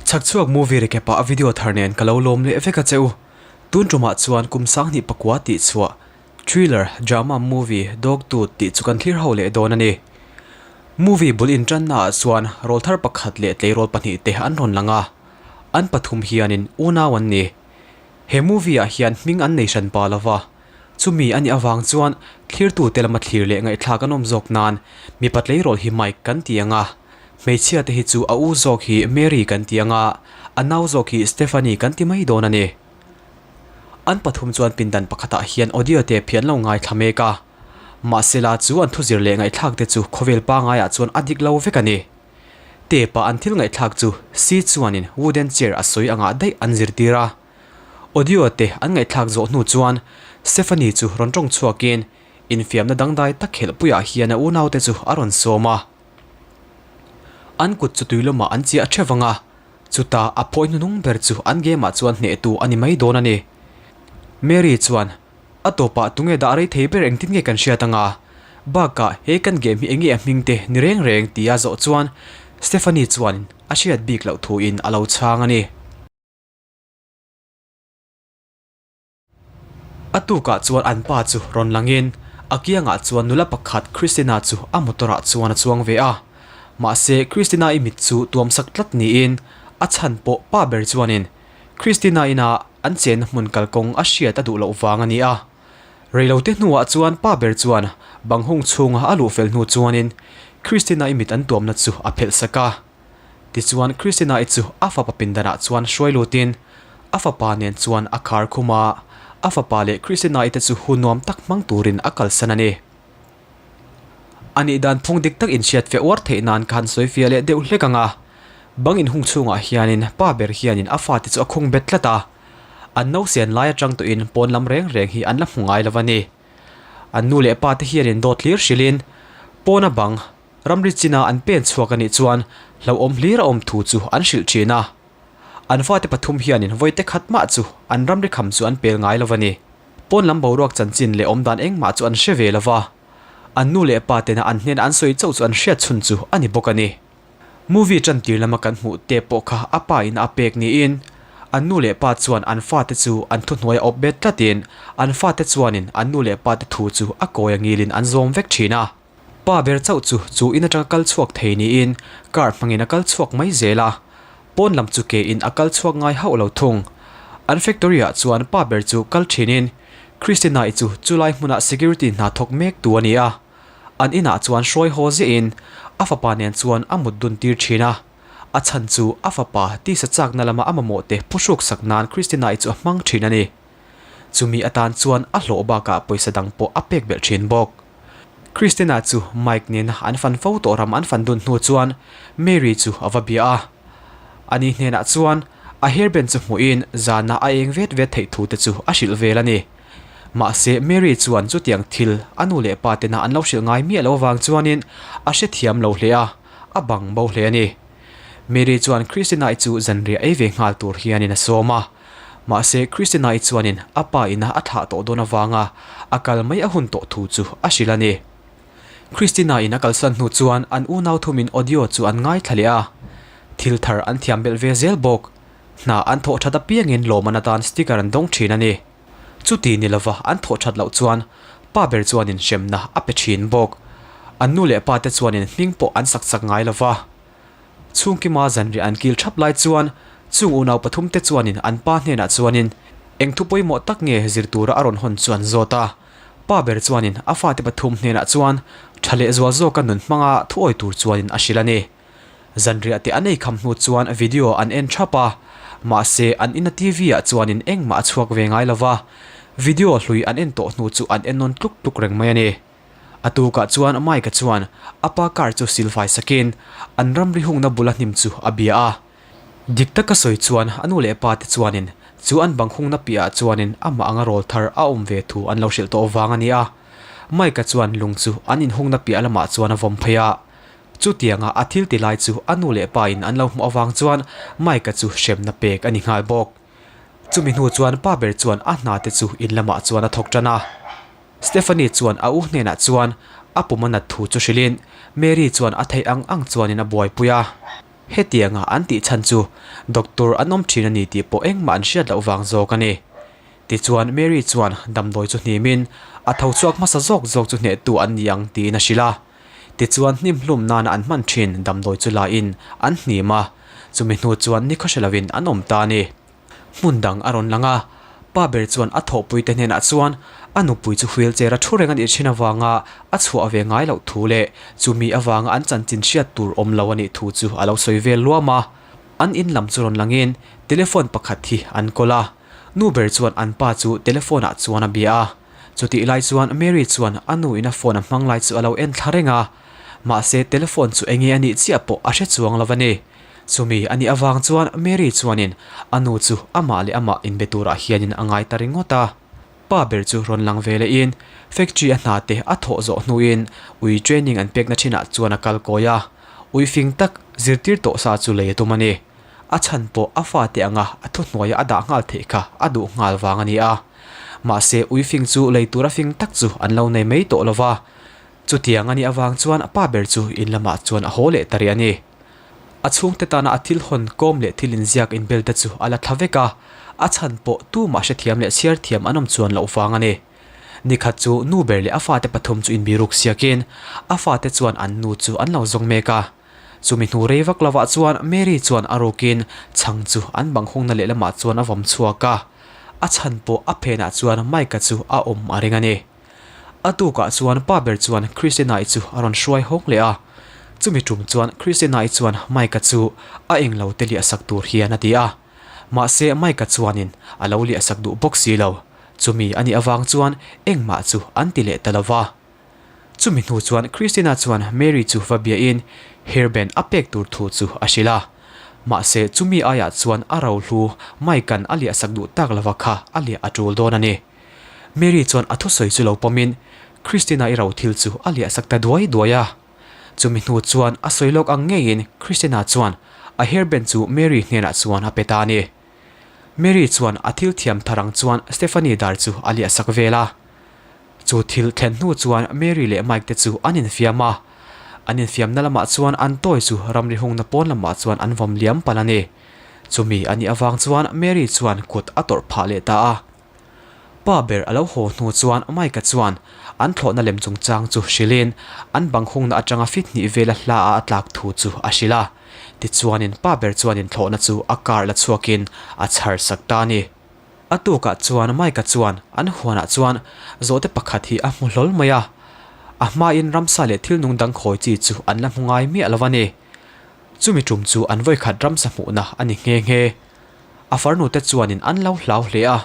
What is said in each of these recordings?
Chhakchhuak movie recap ah video thar nen ka lo lawm leh vek a che u. Tun tumah chuan kum sanghnih pakua tih chhuah thriller drama movie Dog Tooth tih chu kan thlir ho leh dawn a ni. Movie bul intanna ah chuan rawlthar pakhat leh tleirawl pahnih te an rawn lang a, an pathum hianin unau an ni. He movie ah hian hming an nei hran pa lova, chumi a nih avang chuan thlirtute lama thlir leh ngaihthlak an awm zawk nan mipa tleirawl hi Mike kan ti ang a, hmeichhia te hi chu a u zawk hi Mary kan ti ang a, a nau zawk hi Stephanie kan ti mai dawn a ni. An pathum chuan pindan pakhatah hian audio tape hi an lo ngaithla mek a, mahsela chu an thuzir leh ngaihthlak te chu khawvel pangaiah chuan a dik lo vek a ni. Tape-a an thil ngaihthlak chu Si chuanin wooden chair a sawi angah daih an zirtir a. Audio te an ngaihthlak zawh hnu chuan Stephanie chu rawn tawng chhuakin infiamna dangdai tak khelhpuiah hian a unaute chu a rawn sawm a. An kut chu tuilawmah an chiah theuh vang a, chutah a phawi hnuhnung ber chu an game-ah chuan hnehtu a ni mai dawn a ni. Mary chuan A tawpah tunge dah rei thei ber engtin nge kan hriat anga? Bakah he kan game hi enge a hming te ni reng reng tia zawh chuan Stephanie chuan a hriat bik loh thuin a lo chhang a ni. A tukah chuan an pa chu rawn langin a kiangah chuan nula pakhat Christina chu a motor ah chuan a chuang ve a. Mahse Christina-i mit chu tuamsak tlat niin a chhan pawh pa ber chuanin Christina ina an chenna hmun kalkawng a hriat a duh loh vang a ni a. Reilote hnuah chuan pa ber chuan bang hung chhunga a luh fel hnu chuanin Christina-i mit an tuamna chu a phelh sak a. Tichuan Christina-i chu a fapa pindanah chuan hruai lutin a fapa nen chuan a khar khum a, a fapa leh Christina-i te chu hun nuam tak hmang turin a kalsan a ni. A nih dan phung dik tak inhriat feh uar theih nan ka han sawi fiah leh deuh hlek ang a. Bang inhung chhungah hianin pa ber hianin a fate chu a khung bet tlat a. An nausen lai atang tawhin pawn lam reng reng hi an la hmu ngai lo a ni. An nu leh pa te hianin dawt hlir hrilhin pawna bang ramri china an pen chhuak a nih chuan hlauhawm hlir a awm thu chu an hrilh thin a. An fate pathum hianin vawite khat mah chu an ramri kham chu an pel ngai lo a ni. Pawn lam boruak chanchin leh awmdan engmah chu an hre ve lo va, an nu leh pa tena an hnena an sawi chauh chu an hriat chhun chu a ni bawk a ni. Movie tantir lama kan hmuh te pawh kha a pa in a pek niin an nu leh pa chuan an fate chu an thuhnuai a awp bet tlatin an fate chuanin an nu leh pa te thu chu a kawi a ngilin an zawm vek thin a. Pa ber chauh chu chu in atanga kal chhuak thei niin car hmangin a kal chhuak mai zel a, pawn lam chu ke in a kal chhuak ngai hauh lo thung. An factory ah chuan pa ber chu kal thin in Christina-i chu chulai hmunah security hna thawk mek tu a ni a, an inah chuan hruai haw ziah in a fapa nen chuan a mut dun tir thin a, a chhan chu a fapa tisa chakna lama a mamawh te phuhruk sak nan Christina-i chu a hmang thin a ni. Chumi atan chuan a hlawh bakah pawisa dang pawh a pek belh thin bawk. Christina chu Mike nena an fan fo tawh ram an fan dun hnu chuan Mary chu a va bia a. Ani hnenah chuan a hairband chu hmuhin zana a eng vet vet theih thu te chu a hrilh vel a ni. Mahse Mary chuan chutiang thil a nu leh pa tena an lo hrilh ngai miah lo avang chuanin a hrethiam lo hle a, a bang bo hle a ni. Mary chuan Christina-i chu zanriah ei ve nghal tur hianin a sawm a. Mahse, Christina-i chuanin a pa ina a thlah tawh dawn avanga a kal mai a hun tawh thu chu a hrilh a ni. Christina-in a kalsan hnu chuan an unau thumin audio chu an ngaithla leh a. Thil thar an thiam belh ve zel bawk. Hna an thawh that apiangin lawmman atan sticker an dawng thin a ni. Chuti ni lova an thawh that loh chuan pa ber chuanin hremna a pe thin bawk. An nu leh pa te chuanin hming pawh an sak chak ngai lova. Chhungkima zanriah an kil thap lai chuan chung unau pathumte chuanin an pa hnenah chuanin eng thu pawimawh tak nge zir tura a rawn hawn chu an zawt a. Pa ber chuanin a fate pathum hnenah chuan tha leh zual zawka nun hmanga thuawi tur chuanin a hrilh a ni. Zanriah te an ei kham hnu chuan video an en thap a, mahse an ina TV ah chuanin engmah a chhuak ve ngai lova, video hlui an en tawh hnu chu an en nawn tluk tluk reng mai a ni. A tukah chuan Mike-a chuan a pa car chu silfai sakin an ramri hungna bula hnim chu a bia a. Dik taka sawi chuan a nu leh pa te chuanin chu an bang hungna piahah chuanin amah anga rawl thar a awm ve thu an lo hrilh tawh vang a ni a. Mike-a chuan lung chu an inhungna piah lamah chuan a vawm phei a. Chutianga a thil ti lai chu a nu leh pa in an lo hmuh avang chuan Mike-a chu hremna pek a ni nghal bawk. Chumi hnu chuan pa ber chuan a hna te chu in lamah chuan a thawk tan a. Stephanie chuan a u hnenah chuan a pum a nat thu chu hrilhin Mary chuan a theih ang ang chuanin a buaipui a. Hetianga an tih chhan chu doctor an awm thin a ni tih pawh engmah an hriat loh vang zawk a ni. Tichuan Mary chuan damdawi chu hnimin a tho chhuak hmasa zawk zawk chu hnehtu an ni ang tiin a hrilh a. Tichuan hnim hlum nana an hman thin damdawi chu lain an hnim a, chumi hnu chuan nikhaw hre lovin an awm ta a ni. Hmun dang a rawn lang a, pa ber chuan a thawhpuite hnenah chuan a nupui chu wheelchair a thu reng a nih thin avanga a chhuah ve ngai loh thu leh chumi avanga an chanchin hriat tur awm lo a nih thu chu a lo sawi vel luam a. An in lam chu rawn langin telephone pakhat hi an kawl a, nu ber chuan an pa chu telephone ah chuan a bia a. Chutih lai chuan Mary chuan a nu in a phone a hmang lai chu a lo en thla reng a, mahse telephone chu enge a nih chiah pawh a hre chuang lo a ni. Chumi a nih avang chuan Mary chuanin a nu chu amah leh amah inbe turah hianin a ngai ta ringawt a. Pa ber chu rawn lang ve lehin factory a hna te a thawh zawh hnuin ui training an pekna thinah chuan a kal kawi a, ui fing tak zirtir tawh sa chu lei a tum a ni. A chhan pawh a fate anga a thuhnuaia a dah nghal theih kha a duh nghal vang a ni a. Mahse ui fing chu lei tura fing tak chu an lo nei mai tawh lova. Chutiang a nih avang chuan pa ber chu in lamah chuan a haw leh ta rih a ni. A chhungte tana a thil hawn kawm leh thil inziak inbel te chu a la thla vek a, a chhan pawh tumah hrethiam leh chhiar thiam an awm chuan loh vang a ni. Nikhat chu nu ber leh a fate pathum chu inbiruk siakin a fate chuan an nu chu an lo zawng mek a. Chumi hnu rei vak lovah chuan Mary chuan a rukin chhang chu an bang hungna lehlamah chuan a vawm chhuak a, a chhan pawh a phenah chuan Mike-a chu a awm a ring a ni. A tukah chuan pa ber chuan Christina-i chu a rawn hruai hawng leh a. Chumi tum chuan Christina-i chuan Mike-a chu a englo te liah sak tur hian a ti a. Mahse Mike-a chuanin a lo liah sak duh bawk si lo. Chumi a nih avang chuan engmah chu an ti leh ta lo va. Chumi hnu chuan Christina chuan Mary chu va biain hairband a pek tur thu chu a hrilh a. Mahse chumi aiah chuan a rohlu Mike-a'n a liah sak duh tak lova kha a liah a tul dawn a ni. Mary chuan a thusawi chu lo pawmin Christina-i ro thil chu a liah sak ta duai duai a. Chumi hnu chuan a sawi lawk ang ngeiin Christina chuan a hairband chu Mary hnenah chuan a pe ta a ni. Mary chuan a thil thiam thar ang chuan Stephanie dar chu a liah sak vel a. Chu thil thlen hnu chuan Mary leh Mike te chu an infiam a. An infiamna lamah chuan an toy chu ramri hungna pawn lamah chuan an vawm liam palh a ni. Chumi a nih avang chuan Mary chuan kut a tawrh phah leh ta a. Pa ber a lo haw hnu chuan Mike-a chuan an thlawhna lem chungchang chu hrilhin an bang hungna atanga fit hnih vela hla a a tlak thu chu a hrilh a. Tichuanin pa ber chuanin thlawhna chu a car la chhuakin a chhar sak ta a ni. A tukah chuan Mike-a chuan an huanah chuan zawhte pakhat hi a hmu hlawl mai a. A hmain ramsa leh thil nung dang khawi chi chu an la hmu ngai miah lo a ni. Chumi tum chu an vawikhat ramsa hmuhna a ni nghe nghe. A farnute chuanin an lo hlau hle a,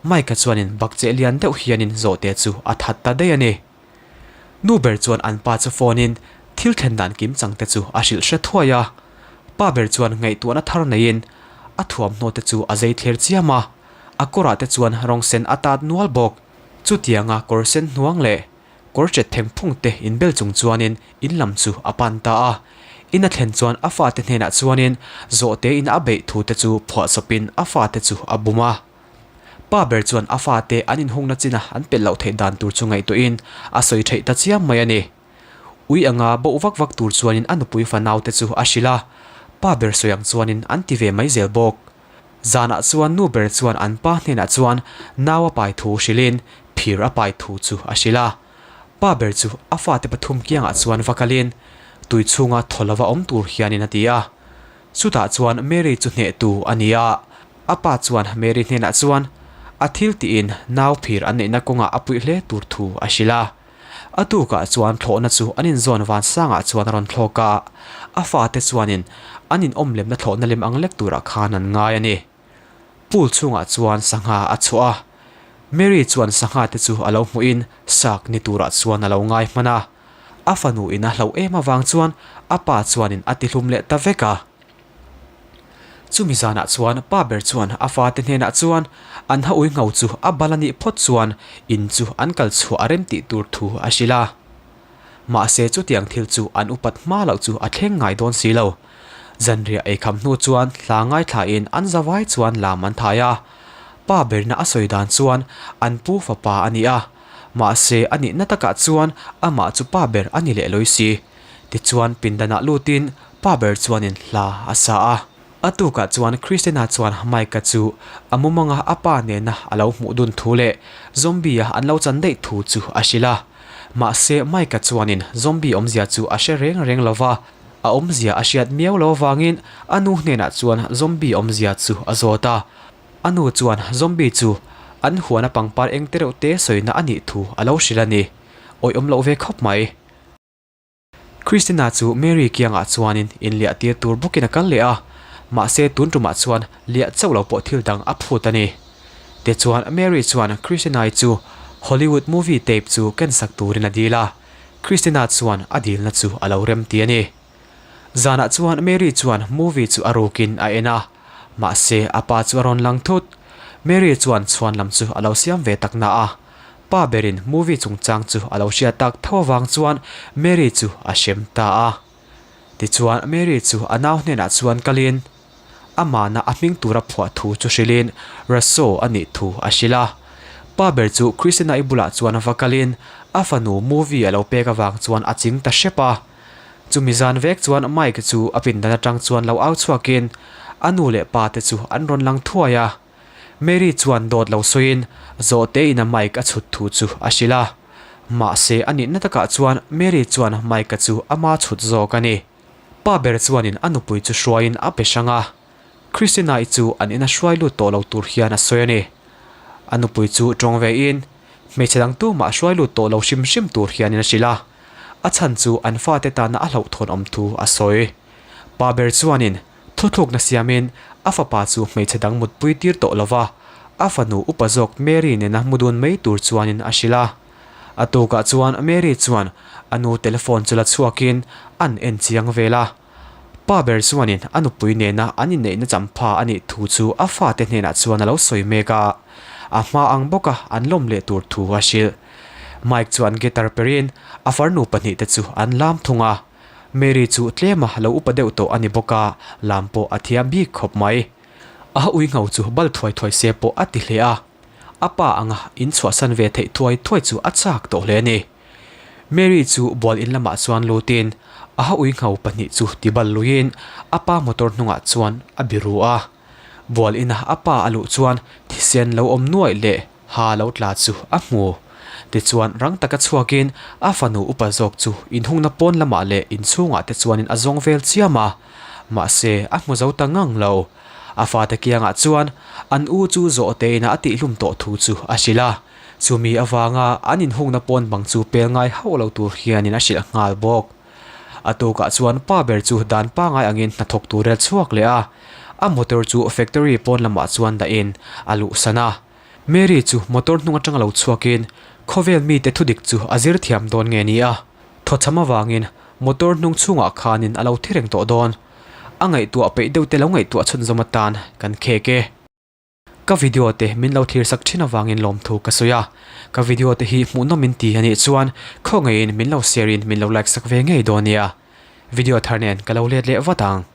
Mike-a chuanin bakcheh lian deuh hianin zawhte chu a that ta daih a ni. Nu ber chuan an pa chu phone-in thil thlen dan kim changte chu a hrilh hre thuai a. Pa ber chuan ngaihtuahna thar neiin a thuamhnaw te chu a zei thler chiam a, a kawrah te chuan rawng sen a tat nual bawk. Chutianga kawr sen hnuang leh Kawr chet theng phung te inbel chung chuanin in lam chu a pan ta a. In a thlen chuan a fate hnenah chuanin zawhte in a beih thu te chu phuahchawpin a fate chu a bum a. Pa ber chuan a fate an inhungna china an pelh loh theih dan tur chu ngaihtuahin a sawi theih ta chiam mai a ni. Ui anga boh vak vak tur chuanin a nupui fanaute chu a hrilh a, pa ber sawi ang chuanin an ti ve mai zel bawk. Zanah chuan nu ber chuan an pa hnenah chuan nau a pai thu hrilhin phir a pai thu chu a hrilh a. Pa ber chu a fate pathum kiangah chuan va kalin tui chhunga thaw lova awm tur hianin a ti a. Chutah chuan Mary chu hnehtu a ni a. A pa chuan Mary hnenah chuan a thil tiin nau phir an neihna kawngah a puih hle tur thu a hrilh a. A tukah chuan thlawhna chu an inzawn vansangah chuan a rawn thlawk a, a fate chuanin an inawm lemna thlawhna lem ang lek turah khan an ngai a ni. Pool chhungah chuan sangha a chhuah a, Mary chuan sangha te chu a lo hmuhin sak ni turah chuan a lo ngai hman a, a fanu in a hlauh em avang chuan a pa chuanin a tihlum leh ta vek a. Chumi zanah chuan pa ber chuan a fate hnenah chuan an ha ui ngho chu a bal a nih phawt chuan in chu an kal chhuah a rem tih tur thu a hrilh a. Mahse chutiang thil chu an upat hma loh chu a thleng ngai dawn si lo. Zanriah eikham hnu chuan hla ngaithlain an zavai chuan lam an thai a. Pa berna a sawi dan chuan an pu fapa a ni a, mahse a nihna takah chuan amah chu pa ber a ni leh lawi si. Tichuan pindanah lutin. Pa ber chuanin hla a sa a. A tukah chuan Christina chuan Mike-a chu a mumanga a pa nena a lo hmuh dun thu leh zombie-a an lo chan daih thu chu a hrilh a. Mahse, Mike-a chuanin zombie awmzia chu a hre reng reng lo va, a awmzia a hriat miau lo avangin a nu hnenah chuan zombie awmzia chu a zawt a. A nu chuan zombie chu an huana pangpar eng te reuh te sawina a nih thu a lo hrilh a ni. Awih awm loh ve khawp mai. Christina chu Mary kiangah chuanin inliah tir tur bawkin a kal leh a, mahse tun tumah chuan liah chauh lo pawh thil dang a phut a ni. Tichuan Mary chuan Christina-i chu Hollywood movie tape chu ken sak turin a dil a, Christina chuan a dilna chu a lo rem ti a ni. Zanah chuan Mary chuan movie chu a rukin a en a, mahse a pa chu a rawn lang thut. Mary chuan chhuan lam chu a lo siam ve tak na a, Pa berin movie chungchang chu a lo hriat tak tho avang chuan Mary chu a hrem ta a. Tichuan Mary chu a nau hnenah chuan kalin amahna a hming tura phuah thu chu hrilhin Russo a nih thu a hrilh a. Pa ber chu Christina-i bulah chuan va kalin a fanu movie a lo pek avang chuan a ching ta hrep a. Chumi zan vek chuan Mike chu a pindan atang chuan lo au chhuakin a nu leh pa te chu an rawn lang thuai a. Mary chuan dawt lo sawiin zawhte in a Mike a chhut thu chu a hrilh a. Mahse a nihna takah chuan Mary chuan Mike-a chu ama chhut zawk a ni. Pa ber chuanin a nupui chu hruaiin a pe hrang a. Christina-i chu an ina hruai lut tawh lo tur hian a sawi a ni. A nupui chu tawng ve in hmeichhe dang tumah hruai lut tawh lo hrim hrim tur hianin a hrilh a. A chhan chu an fate tana a hlauhthawn awm thu a sawi. Pa ber chuanin Thuthlukna siamin a fapa chu hmeichhe dang mutpui tir tawh lo va, a fanu upa zawk Mary nena mu dun mai tur chuanin a hrilh a. A tukah chuan Mary chuan a nu telephone chu la chhuakin an en chiang vel a. Pa ber chuanin a nupui nena an inneihna champha a nih thu chu a fate hnenah chuan a lo sawi mek a, a hma ang bawka an lawm leh tur thu a hrilh. Mike chuan guitar perin a farnu pahnihte chu an lam thung a. Mary chu tlema lo upa deuh tawh a ni bawk a, lam pawh a thiam bik khawp mai. A ui ngho chu bal thuai thuai se pawh a ti hle a, a pa anga in chhuahsan ve theih thuai thuai chu a chak tawh hle a ni. Mary chu bual in lamah chuan lutin a ui ngho pahnih chu ti bal luiin a pa motor hnungah chuan a biru a. Bual ina a pa a luh chuan thisen lo awm nuaih leh Ha lo tla chu a hmu. Tichuan rang taka chhuakin a fanu upa zawk chu inhungna pawn lamah leh inchhungah te chuanin a zawng vel chiam a. Mahse a hmu zo ta ngang lo. A fate kiangah chuan an u chu zawh tein a tihhlum tawh thu chu a hrilh a. Chumi avanga an inhungna pawn bang chu pel ngai hauh lo tur hianin a hrilh nghal bawk. A tukah chuan pa ber chu dan pangai angin hnathawk tur rel chhuak leh a. A motor chu factory pawn lamah chuan dahin a luhsan a. Mary chu motor hnung atanga lo chhuakin khawvel mite thudik chu a zir thiam dawn nge ni a, thawchham avangin motor hnung chhungah khanin a lo thi reng tawh dawn. A ngaihtuah peih deuh te lo ngaihtuah chhunzawm atan kan khek e. Ka video te min lo thlir sak thin avangin lawmthu ka sawi a, ka video te hi hmuhnawm in ti anih chuan khawngaihin min lo share in min lo like sak ve ngei dawn nia. Video thar nen ka lo let leh vat ang.